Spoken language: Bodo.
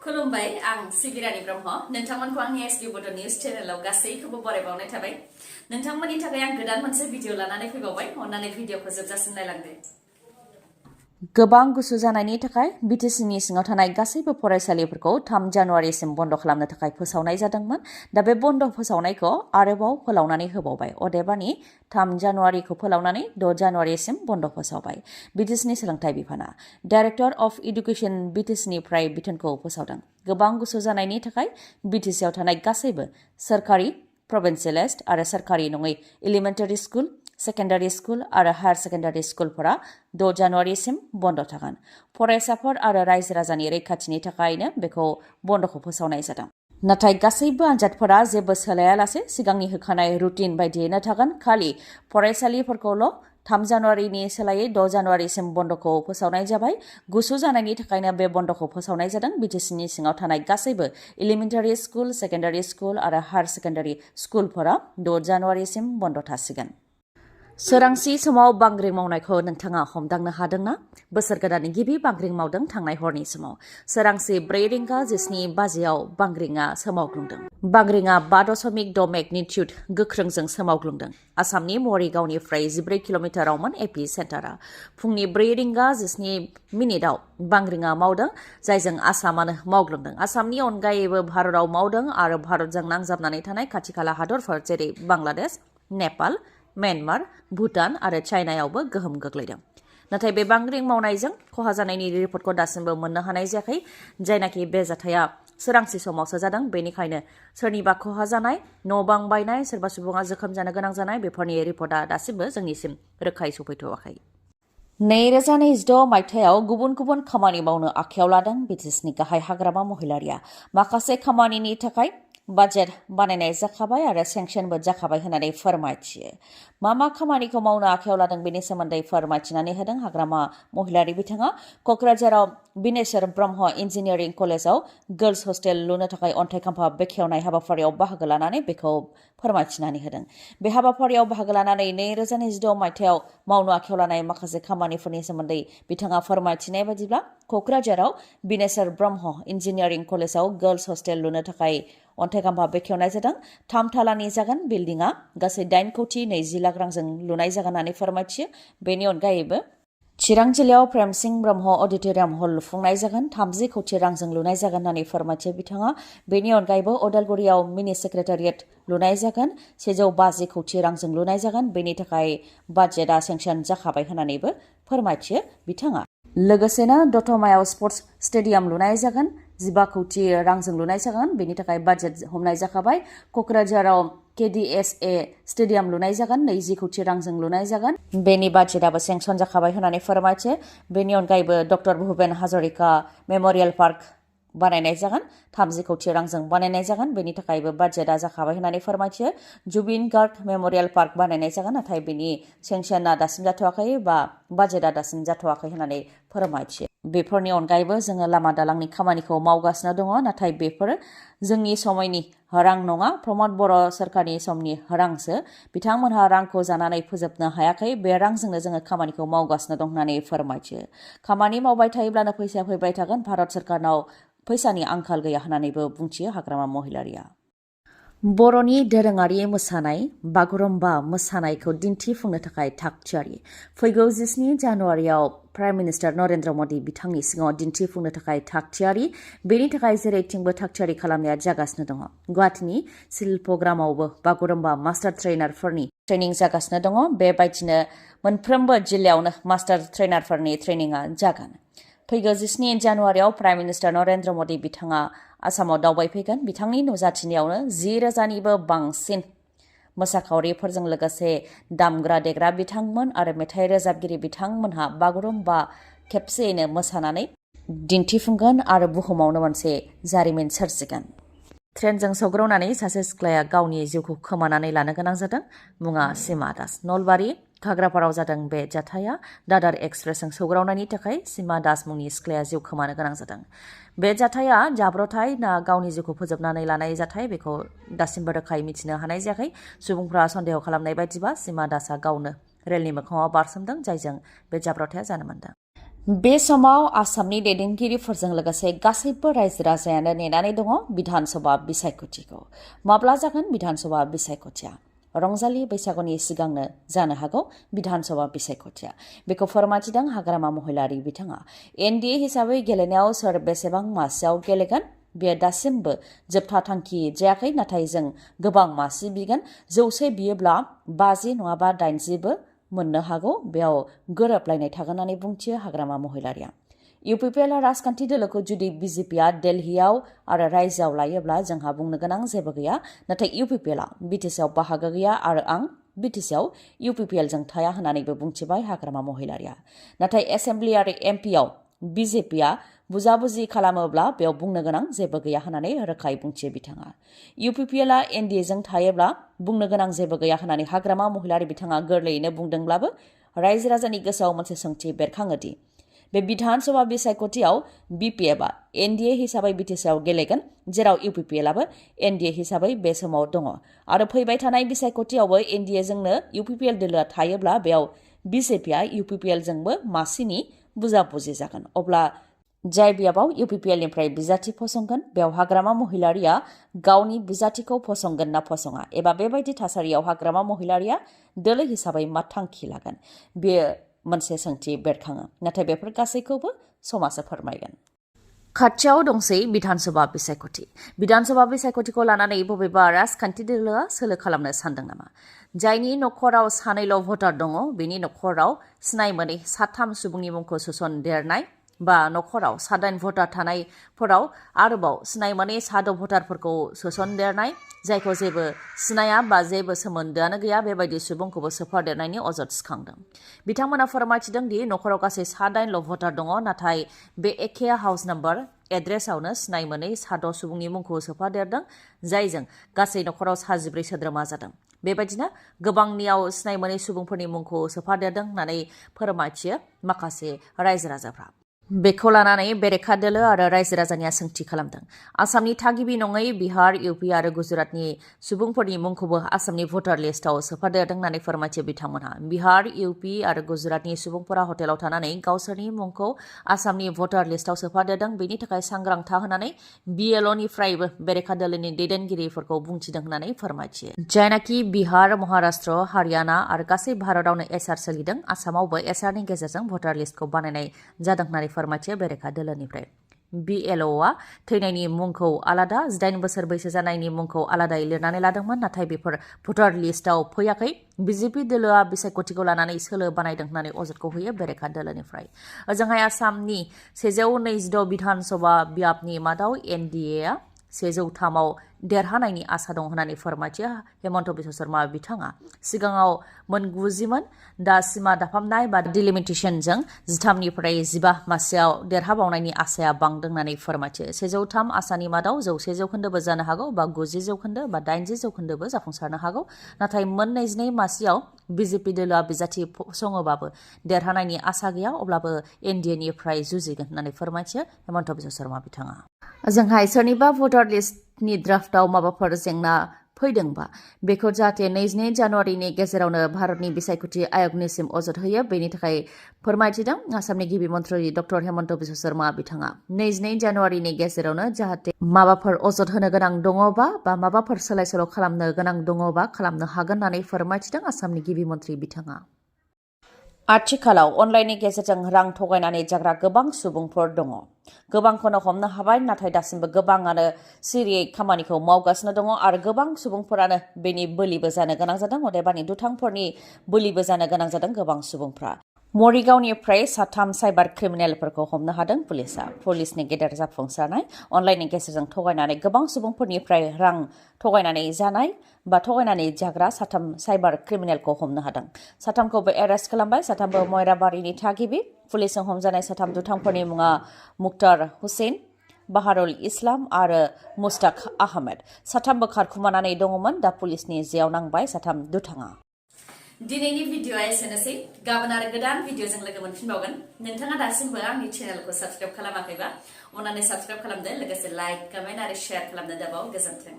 खुलुमबाय आं सिबिरानि ब्रह्म नोंथांमोनखौ आंनि एसबि बड' निउज चेनेलाव गासैखौबो बरायबावनाय थाबाय नोंथांमोननि थाखाय आं गोदान मोनसे भिडिअ लानानै फैबावबाय अन्नानै भिडिअखौ जोबजासिम नायलांदो गोबां गुसु जानायनि थाखाय बिटिसिनि सिङाव थानाय गासैबो फरायसालिफोरखौ 3 जानुवारिसिम बन्द खालामनो थाखाय फोसावनाय जादोंमोन दा बे बन्द फोसावनायखौ आरोबाव फोलावनानै होबावबाय अदेबानि 3 जानुवारिखौ फोलावनानै 6 जानुवारिसिम बन्द फोसावबाय बिटिसिनि सोलोंथाइ बिफाना डाइरेक्टर अफ एडुकेशन बिटिसिनिफ्राय बिथोनखौ फोसावदों गोबां गुसु जानायनि थाखाय बिटिसिआव थानाय गासैबो सरकारि प्रभिन्सियेलाइज्ड आरो सरकारि नङै एलिमेन्टारि स्कुल सेकेन्डारि स्कुल आरो हायर सेकेन्डारि स्कुलफोरा 6 जानुवारिसिम बन्द थागोन फरायसाफोर आरो रायजो राजानि रैखाथिनि थाखायनो बेखौ बन्दखौ फोसावनाय जादों नाथाय गासैबो आनजादफोरा जेबो सोलायालासे सिगांनि होखानाय रुटिन बायदियैनो थागोन खालि फरायसालिफोरखौल' 3 जानुवारिनि सोलायै 6 जानुवारिसिम बन्दखौ फोसावनाय जाबाय गुसु जानायनि थाखायनो बे बन्दखौ फोसावनाय जादों बिटिसिनि सिङाव थानाय गासैबो एलिमेन्टारि स्कुल सेकेन्डारि स्कुल आरो हायर सेकेन्डारि स्कुलफोरा 6 जानुवारिसिम बन्द थासिगोन सोरांसि समाव बांग्रिं मावनायखौ नोंथाङा हमदांनो हादोंना बोसोर गोदाननि गिबि बांग्रिं मावदों थांनाय हरनि समाव सोरांसि 4:17 बाजियाव बांग्रिंआ सोमावग्लुंदों बांग्रिंआ 5.6 मेगनिट्युड गोख्रोंजों सोमावग्लुंदों आसामनि मरिगावनिफ्राय 14 किल'मिटारावमोन एपि सेन्टारा फुंनि 4:17 बांग्रिंआ मावदों जायजों आसामानो मावग्लुंदों आसामनि अनगायैबो भारतआव मावदों आरो भारतजों नांजाबनानै थानाय खाथि खाला हादरफोर जेरै बांलादेश नेपाल म्यानमार भुटान आरो चाइनायावबो गोहोम गोग्लैदों नाथाय बे बांग्रिं मावनायजों खहा जानायनि रिपर्टखौ दासिमबो मोननो हानाय जायाखै जायनाखि बे जाथाया सोरांसि समावसो जादों बेनिखायनो सोरनिबा खहा जानाय न' बां बायनाय सोरबा सुबुङा जोखोम जानो गोनां जानाय बेफोरनि रिपर्टआ दासिमबो जोंनिसिम रोखायै सफैथ'वाखै 2026 मायथाइयाव गुबुन गुबुन खामानि मावनो आखायाव लादों बिटिसिनि गाहाय हाग्रामा महिलारिया माखासे खामानिनि थाखाय बाजेट बानायनाय जाखाबाय आरो सेंसनबो जाखाबाय होननानै फोरमायथियो मा खामानिखौ मावनो आखायाव लादों बेनि सोमोन्दै फोरमायथिनानै होदों हाग्रामा महिलारि बिथाङा क'क्राझाराव बिनेश्वर ब्रह्म इन्जिनियारिं कलेजाव गार्लस हस्टेल लुनो थाखाय अन्थाइ खाम्फा बेखेवनाय हाबाफारियाव बाहागो लानानै बेखौ फोरमायथिनानै होदों बे हाबाफारियाव बाहागो लानानै 2026 मायथाइयाव मावनो आखायाव लानाय माखासे खामानिफोरनि सोमोन्दै बिथाङा फोरमायथिनाय बायदिब्ला क'क्राझाराव बिनेश्वर ब्रह्म इन्जिनियारिं कलेजाव गार्लस हस्टेल लुनो थाखाय अन्थाइ खाम्फा बेखेवनाय जादों 3 थालानि जागोन बिल्डिंआ गासै 8 कोटी 20 लाख रांजों लुनाय जागोन होननानै फोरमायथियो बेनि अनगायैबो चिरां जिल्लायाव प्रेम सिंह ब्रह्म अडिटोरियाम हल लुफुंनाय जागोन 30 कोटी रांजों लुनाय जागोन होननानै फोरमायथियो बिथाङा बेनि अनगायैबो अदालगुरियाव मिनि सेक्रेटारियेट लुनाय जागोन 150 कोटी रांजों लुनाय जागोन बेनि थाखाय बाजेटआ सेंसन जाखाबाय होननानैबो फोरमायथियो बिथाङा लोगोसेनो दतमायाव स्पर्ट्स स्टेडियाम लुनाय जागोन 15 कोटी रांजों लुनाय जागोन बेनि थाखाय बाजेट हमनाय जाखाबाय क'क्राझाराव केडिएसए स्टेडियाम लुनाय जागोन 20 कोटी रांजों लुनाय जागोन बेनि बाजेटआबो सेंसन जाखाबाय होननानै फोरमायथियो बेनि अनगायैबो doctor Bhupen Hazarika memorial park बानायनाय जागोन 30 कोटी रांजों बानायनाय जागोन बेनि थाखायबो बाजेटआ जाखाबाय होननानै फोरमायथियो जुबिन गार्ग मेम'रियेल पार्क बानायनाय जागोन नाथाय बेनि सेंसनआ दासिम जाथ'वाखै बा बाजेटआ दासिम जाथ'वाखै होननानै फोरमायथियो बेफोरनि अनगायैबो जोङो लामा दालांनि खामानिखौ मावगासिनो दङ नाथाय बेफोर जोंनि समयनि रां नङा प्रमद बर' सरकारनि समनि रांसो बिथांमोनहा रांखौ जानानै फोजोबनो हायाखै बे रांजोंनो जोङो खामानिखौ मावगासिनो दं होननानै फोरमायथियो खामानि मावबाय थायोब्लानो फैसा फैबाय थागोन भारत सरकारनाव फैसानि आंखाल गैया होननानैबो बुंथियो हाग्रामा महिलारिया बर'नि दोरोङारि मोसानाय बागुरुम्बा मोसानायखौ दिन्थिफुंनो थाखाय थागथियारि फैगौ 17 जानुवारियाव प्राइम मिनिस्टार नरेन्द्र मदि बिथांनि सिगाङाव दिन्थिफुंनो थाखाय थागथियारि बेनि थाखाय जेरैथिंबो थागथियारि खालामनाया जागासिनो दङ गुवाहाटीनि शिल्पग्रामावबो बागुरुम्बा मास्टार ट्रेनारफोरनि ट्रेनिं जागासिनो दङ बेबायदिनो मोनफ्रोमबो जिल्लायावनो मास्टार ट्रेनारफोरनि ट्रेनिंआ जागोन फैगौ 17 जानुवारियाव प्राइम मिनिस्टार नरेन्द्र मदि बिथाङा आसामाव दावबायफैगोन बिथांनि नुजाथिनायावनो 10,000निबो बांसिन मोसाखावरिफोरजों लोगोसे दामग्रा देग्रा बिथांमोन आरो मेथाइ रोजाबगिरि बिथांमोनहा बागुरुम्बा खेबसेयैनो मोसानानै दिन्थिफुंगोन आरो बुहुमावनो मोनसे जारिमिन सोरजिगोन ट्रेनजों सौग्रावनानै सासे सिख्लाया गावनि जिउखौ खोमानानै लानो गोनां जादों मुङा सीमा दास नलबारि घाग्रापाराव जादों बे जाथाया दादार एक्सप्रेसजों सौग्रावनायनि थाखाय सीमा दास मुंनि सिख्लाया जिउ खोमानो गोनां जादों बे जाथाया जाब्रथाय ना गावनि जिउखौ फोजोबनानै लानाय जाथाय बेखौ दासिमबो रोखायै मिथिनो हानाय जायाखै सुबुंफ्रा सन्देह खालामनाय बायदिबा सीमा दासआ गावनो रेलनि मोखाङाव बारसोमदों जायजों बे जाब्रथाया जानो मोनदों बे समाव आसामनि दैदेनगिरिफोरजों लोगोसे गासैबो रायजो राजायानो नेनानै दङ बिधान सभा बिसायख'थिखौ। माब्ला जागोन बिधान सभा बिसायख'थिया? रंजालि बैसागुनि सिगांनो जानो हागौ बिधान सभा बिसायख'थिया। बेखौ फोरमायथिदों हाग्रामा महिलारि बिथाङा। एनडिए हिसाबै गेलेनायाव सोर बेसेबां मासियाव गेलेगोन? बेयो दासिमबो जोबथा थांखि जायाखै, नाथाय जों गोबां मासि बिगोन। 100 बियोब्ला 50 नङाबा 80बो मोननो हागौ। बेयाव गोरोबलायनाय थागोन होननानै बुंथियो हाग्रामा महिलारिया। इउपिपिएलआ राजखान्थि दोलोखौ जुदि बिजेपिआ दिल्लीआव आरो रायजोआव लायोब्ला जोंहा बुंनो गोनां जेबो गैया। नाथाय इउपिपिएलआ बिटिसिआव बाहागो गैया आरो आं बिटिसिआव इउपिपिएलजों थाया होननानैबो बुंथिबाय हाग्रामा महिलारिया। नाथाय एसेम्ब्लि आरो एमपिआव बिजेपिआ बुजाबुजि खालामोब्ला बेयाव बुंनो गोनां जेबो गैया होननानै रोखायै बुंथियो बिथाङा। इउपिपिएलआ एनडिएजों थायोब्ला बुंनो गोनां जेबो गैया होननानै हाग्रामा महिलारि बिथाङा गोरलैयैनो बुंदोंब्लाबो रायजो राजानि गोसोआव मोनसे सोंथि बेरखाङोदि बे बिधान सभा बिसायख'थियाव बिपिएफआ एनडिए हिसाबै बिटिसिआव गेलेगोन, जेराव इउपिपिएलआबो एनडिए हिसाबै बे समाव दङ आरो फैबाय थानाय बिसायख'थियावबो एनडिएजोंनो इउपिपिएल दोलोआ थायोब्ला बेयाव बिजेपिआ इउपिपिएलजोंबो मासिनि बुजाबुजि जागोन। अब्ला जाय बियाबाव इउपिपिएलनिफ्राय बिजाथि फसंगोन बेयाव हाग्रामा महिलारिया गावनि बिजाथिखौ फसंगोन ना फसङा, एबा बेबायदि थासारियाव हाग्रामा महिलारिया दोलो हिसाबै मा थांखि लागोन, बेयो मोनसे सोंथि बेरखाङो। नाथाय बेफोर गासैखौबो समाजआ फोरमायगोन। खाथियाव दंसै बिधान सभा बिसायख'थि। बिधान सभा बिसायख'थिखौ लानानै बबेबा राजखान्थि दोलोआ सोलो खालामनो सानदों नामा? जायनि नखराव सानैल' भटार दङ बेनि नखराव सिनाय मोनै 3 सुबुंनि मुंखौ सोसनदेरनाय, बा नखराव 7 भटार थानायफोराव आरोबाव सिनाय मोनै 6 भटारफोरखौ सोसनदेरनाय, जायखौ जेबो सिनाया बा जेबो सोमोन्दोआनो गैया बेबायदि सुबुंखौबो सोफादेरनायनि अजद सिखांदों। बिथांमोना फोरमायथिदों दि नखराव गासै 7 भटार दङ, नाथाय बे एखे हाउस नाम्बार एड्रेसावनो सिनाय मोनै 6 सुबुंनि मुंखौ सोफादेरदों, जायजों गासै नखराव 14 सोद्रोमा जादों। बेबायदिनो गोबांनियाव सिनाय मोनै सुबुंफोरनि मुंखौ सोफादेरदों होननानै फोरमायथियो माखासे रायजो राजाफ्रा। बेखौ लानानै बेरेखा दोलो आरो रायजो राजानिया सोंथि खालामदों। आसामनि थागिबि नङै बिहार, इउपि आरो गुजरातनि सुबुंफोरनि मुंखौबो आसामनि भटार लिस्टआव सोफादेरदों होननानै फोरमायथियो बिथांमोनहा। बिहार, इउपि आरो गुजरातनि सुबुंफोरा हटेलाव थानानै गावसोरनि मुंखौ आसामनि भटार लिस्टआव सोफादेरदों, बेनि थाखाय सांग्रां था होननानै बिएलअनिफ्रायबो बेरेखा दोलोनि दैदेनगिरिफोरखौ बुंथिदों होननानै फोरमायथियो। जायनाखि बिहार, महाराष्ट्र, हारियाना आरो गासै भारतआवनो एसआर सोलिदों, आसामावबो एसआरनि गेजेरजों भटार लिस्टखौ बानायनाय जादों होननानै फोरमायथियो बेरेखा दोलोनिफ्राय। बिएलअआ थैनायनि मुंखौ आलादा, 8 बोसोर बैसो जानायनि मुंखौ आलादायै लिरनानै लादोंमोन, नाथाय बेफोर भटार लिस्टआव फैयाखै। बिजेपि दोलोआ बिसायख'थिखौ लानानै सोलो बानायदों होननानै अजदखौ होयो बेरेखा दोलोनिफ्राय। ओजोंहाय आसामनि 126 बिधान सभा बियाबनि मादाव एनडिएआ 103आव देरहानायनि आसा दं होननानै फोरमायथियो हेमन्त बिश्व शर्मा बिथाङा। सिगाङाव मोन 90मोन, दा सिमा दाफामनाय बा डिलिमिटेसनजों 13निफ्राय 15 मासियाव देरहाबावनायनि आसाया बांदों होननानै फोरमायथियो। 103 आसानि मादाव 100% जानो हागौ, बा 90% बा 80% जाफुंसारनो हागौ। नाथाय मोन 22 मासियाव बिजेपि दोलोआ बिजाथि फसङोबाबो देरहानायनि आसा गैया, अब्लाबो एनडिएनिफ्राय जुजिगोन होननानै फोरमायथियो हेमन्त बिश्व शर्मा बिथाङा। जोंहाय सोरनिबा भटार लिस्टनि ड्राफ्टआव माबाफोर जेंना फैदोंबा बेखौ जाहाथे 22 जानुवारिनि गेजेरावनो भारतनि बिसायख'थि आय'गनिसिम अजद होयो, बेनि थाखाय फोरमायथिदों आसामनि गिबि मन्थ्रि डक्टर हेमन्त बिश्व शर्मा बिथाङा। 22 जानुवारिनि गेजेरावनो जाहाथे माबाफोर अजद होनो गोनां दङबा बा माबाफोर सोलाय सोल' खालामनो गोनां दङबा खालामनो हागोन होननानै फोरमायथिदों आसामनि गिबि मन्थ्रि बिथाङा। आथिखालाव अनलाइननि गेजेरजों रां थगायनानै जाग्रा गोबां सुबुंफोर दङ। गोबांखौनो हमनो हाबाय, नाथाय दासिमबो गोबाङानो सिरियै खामानिखौ मावगासिनो दङ आरो गोबां सुबुंफोरानो बेनि बोलिबो जानो गोनां जादों, अदेबानि दुथांफोरनि बोलिबो जानो गोनां जादों गोबां सुबुंफ्रा। मरिगावनिफ्राय 3 साइबार क्रिमिनेलफोरखौ हमनो हादों पुलिसआ। पुलिसनि गेदेर जाफुंसारनाय, अनलाइननि गेजेरजों थगायनानै गोबां सुबुंफोरनिफ्राय रां थगायनानै जानाय बा थगायनानै जाग्रा 3 साइबार क्रिमिनेलखौ हमनो हादों। 3खौबो एरेस्ट खालामबाय। 3बो मयराबारिनि थागिबि। पुलिसजों हमजानाय 3 दुथांफोरनि मुङा मुक्तार हुसैन, बाहारुल इस्लाम आरो मुस्ताक आहमेद। 3बो खारखुमानानै दङमोन, दा पुलिसनि जेयाव नांबाय 3 दुथाङा। दिनैनि भिडिअआ एसेनोसै। गाबोन आरो गोदान भिडिअजों लोगो मोनफिनबावगोन। नोंथाङा दासिमबो आंनि चेनेलखौ साबस्क्राइब खालामाखैबा अन्नानै साबस्क्राइब खालामदो, लोगोसे लाइक, कमेन्ट आरो शेयार खालामनो दाबाव। गोजोन्थों।